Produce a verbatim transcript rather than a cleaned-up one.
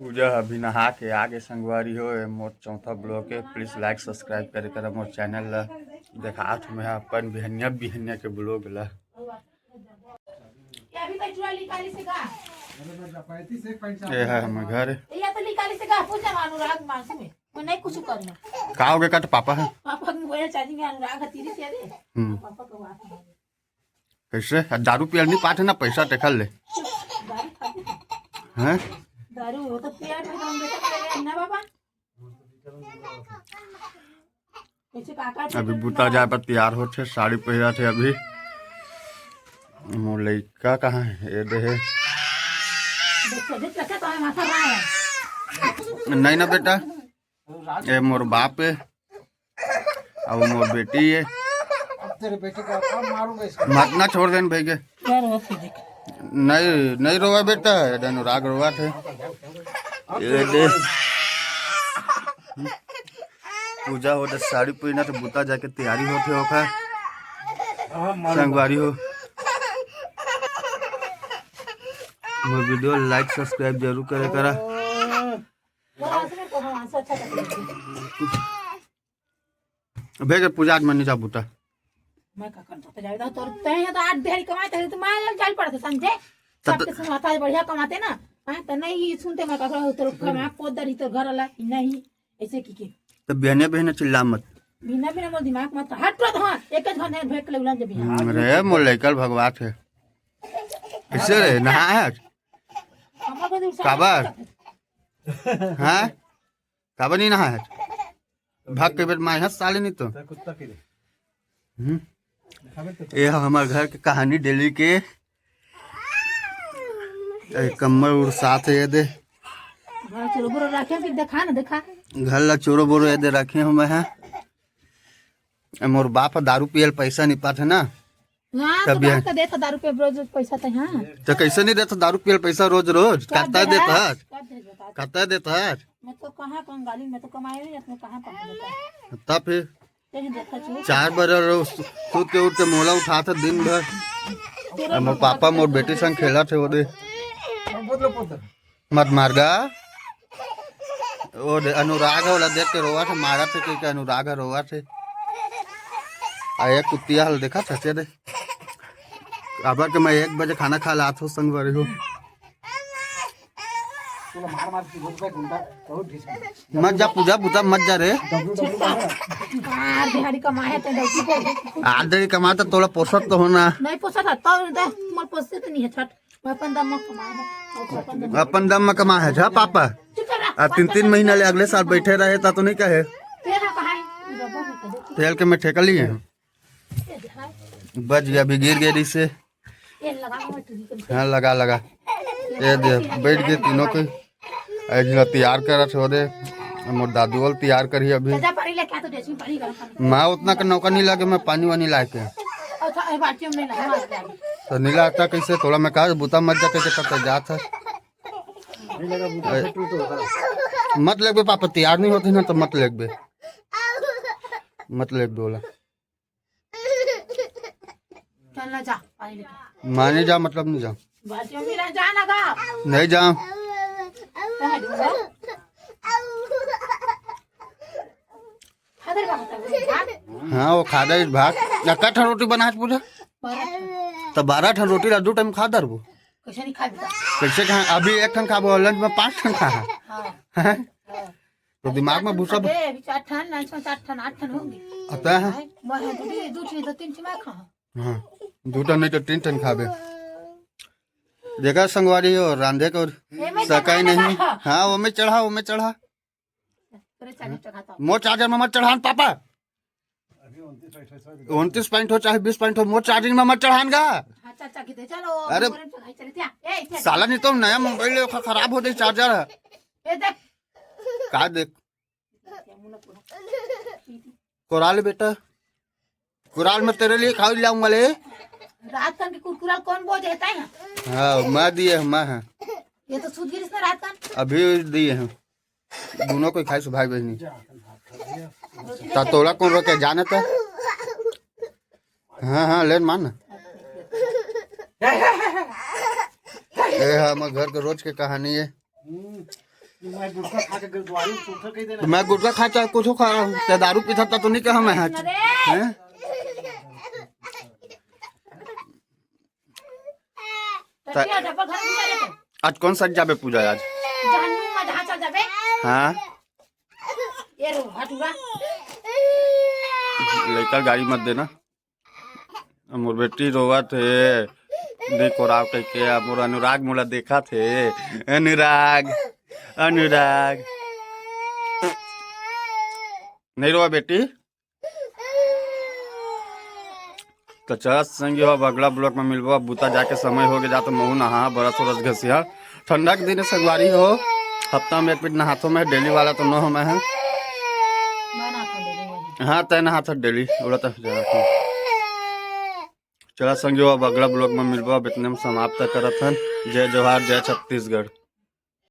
पूजा अभी नहा के आगे संगवारी हो, ये मोर चौथा ब्लॉग है। प्लीज लाइक सब्सक्राइब करे करा मोर चैनल ला। देखात हूँ मैं अपन बिहनिया बिहनिया के ब्लॉग ला। ये अभी तो चूड़ा निकाली से गा। ये है हमर घर। ये तो निकाली से गा, पूजा अनुराग मानसू में। मैं नहीं कुछ करना। का हो गया का तो पापा है? पापा को बोला चाची में अनुराग है, तीरी से दे। हम्म। पापा को बात है। कैसे? आ, दारू पियल नहीं पाते ना, पैसा देखल ले। दारू खाते हैं। हैं? दारू हो तो पिया, फिर हम बेटा खाए ना बाबा। कैसे काका अभी बुता जाए पर तैयार होथे, साड़ी पहिरा थे अभी। मोर लइका कहाँ है? ये दे है। देख, देख, कैसे तो है, माथा रहा है। नहीं ना बेटा, ये मोर बाप है, अब मोर बेटी है। अब तेरे बेटे को अब मारूंगा इसको। मत ना छोड़ देन भाई के। क्या रोवत है देख? नहीं, नहीं रोवा बेटा, ये अनुराग रोवा थे। ये दे। पूजा होथे, साड़ी पहिना तो बुता जाके तैयारी होथे ओखर। हाँ, मारो। संगवारी हो, मोर वीडियो लाइक सब्सक्राइब जरूर करे करा। भेज पूजा, आज मैं नहीं जा बुता। मैं का करता तो जावे तो तोर तय तो आठ दिहाड़ी कमाए थे तो मैं चल पड़ते समझे। तब सबके सुनाता है बढ़िया कमाते ना। हाँ तो नहीं सुनते मैं का करूँ, तोर कमा पोदर ही तो घर वाला नहीं ऐसे की के। तो बहने बहने चिल्ला मत। बिना बिना मोर दिमाग मत हट रहा था, एक एक घंटे भेंट ले उलन जब यहाँ। हम्म, रे मोर लइका भगवा थे। कैसे रे नहा है आज? हमारे को तो काबर? हाँ, काबर नहीं नहा है? भाग के बेट माय हंस साले नहीं तो। कुत्ता के रे। हम्म। ये है हमारे घर के कहानी डेली के। ए, कम्बल उड़ साथ है, ये दे। घर चोरो बोरो रखे कि देखा ना, देखा। घर ला चोरो बोरो ये दे रखे हूँ मैं, है। ए, मोर बाप ह दारू पियल पैसा नहीं पाथे ना। हाँ, तो तब ये बाप का देता दारू पे रोज रोज पैसा तो, हाँ। तो कैसे नहीं देता दारू पियल पैसा रोज रोज? कब करता देता देता है? कब देता? करता देता है? मैं तो कहाँ कंगाली, मैं तो कमाए नहीं, अपने कहाँ पाऊँ देता? तब फिर चार बजे रो-, सु-, सुत के उठ के मोला उठाथे दिन भर। अब मोर पापा मोर बेटी संग खेलथे ओदे। मत मार गा। ओ दे, अनुराग ह ओला देख के रोवथे, मारथे कहिके अनुराग ह रोवथे। आ एक कुतिया हल देखा सचे दे। काबर के मैं एक बजे खाना खा लात हो संगवारी हो। मत जा पूजा बुता मत जा रे। आठ दिहाड़ी कमाए तो डौकी को। आठ दिहाड़ी कमाए तो तोला पोसत तो होना। नहीं पोसत है तो दे, मोर पोसत नहीं है छठ। मैं अपन दम में कमाए है। अपन दम में कमाए है जा पापा। चुप कर रहा। आ तीन तीन महीना ले अगले साल बैठे रहे ता तो नहीं कहे। तेरा कहाँ है? तेल के मैं ठेका लिए हैं। बच गया, अभी गिर गया रिसे। ये लगा हुआ है, तुझी के हाँ, लगा, लगा। ये दे, बैठ गए तीनों के। ए, जिला तैयार करत हो दे। मोर दादू वाल तैयार करी अभी। जा पानी लेके आ, तो डेची में पानी गरम कर। मैं उतना का नौका नहीं लागे, मैं पानी वानी लाके। अच्छा, ए बाल्टी में नहीं लगा, बाल्टी में। तो नहीं लागता कैसे? थोड़ा मैं कहा, बुता मत जा, कैसे करता जात है। नहीं लगा, बुता ए, से टूट होता है। मत लेगबे पापा, तैयार नहीं होते ना तो मत लेगबे। मत लेगबे बोला। चल ना जा, पानी लेके। माने जा मतलब नहीं जा। बाल्टी में मेरा जा ना गा। नहीं जा। कहाँ दूंगा? खा दे का मतलब है, भात? हाँ, वो खा दे भात। या का ठन रोटी बना पूजा? बारह ठन। तो बारह ठन रोटी ला दो टाइम खा दरबो। कैसे नहीं खा बेटा? कैसे खा? अभी एक ठन खाबो, लंच में पाँच ठन खा। हाँ। हैं? हाँ। तो दिमाग में भूसा अबे, अभी चार ठन, लंच में चार ठन, आठ ठन होंगे। आता है? हैं? मैं दो, दो ठन तो तीन ठन मैं खा। हाँ, दू ठन नहीं तो तीन ठन खाबे। देखा संगवारी हो, रांधे को एमे सकाई चढ़ा नहीं। लगा। हाँ, वो में चढ़ा, वो में चढ़ा। तेरे चार्जर चढ़ाता हूँ। मोर चार्जर में मत चढ़ान पापा। उनतीस पॉइंट हो चाहे बीस पॉइंट हो, मोर चार्जिंग में मत चढ़ान गा। हाँ, चाचा की दे, चलो, अरे, मोबाइल चढ़ाई चले, क्या? ए, क्या? साला नहीं तो नया मोबाइल ले, खराब हो जाए चार्जर। ए, देख। का देख? कोराल बेटा, कोराल में तेरे लिए खाऊ लाऊंगा ले। रात कन के कुरकुरा कौन बोझ रहता है? हाँ, मैं दिए हैं, मैं है। ये तो सूझ गिरिस ना रात कन। अभी दिए हैं, दोनों कोई खाई सो भाई बहनी। ता तोला कौन रोके जाने तो? हाँ, हाँ, लेन मान ना। ये है हमारे घर के रोज के कहानी है। मैं गुटखा खा के गुरुद्वारे में सूखा कह देना। मैं गुटखा खा, चाहे कुछ खा, ते दारू पीता तो नहीं कहा मैं, हैं? त-, आज कौन सा जाबे पूजा आज? हाँ, ये रो हटुआ। लइका गारी मत देना। मोर बेटी रोवत हे, देख ओराव कहिके, अब मोर अनुराग मोला देखत हे। अनुराग, अनुराग, नहीं रोवा बेटी। तो चलत संगी हो, अब अगला ब्लॉग में मिलबो। अब बुता जाके समय हो गया, जा तो महू नहा, बरस उरस घसिया। ठंडा के दिन संगवारी हो, हफ्ता में एक बेर नहाथो मैं, डेली वाला तो न हो मैं है। हाँ, तय नहाथो डेली, ओला तो जाना। चला संगी हो, अब अगला ब्लॉग में मिलबो। अब इतने में समाप्त करत हन। जय जोहार, जय छत्तीसगढ़।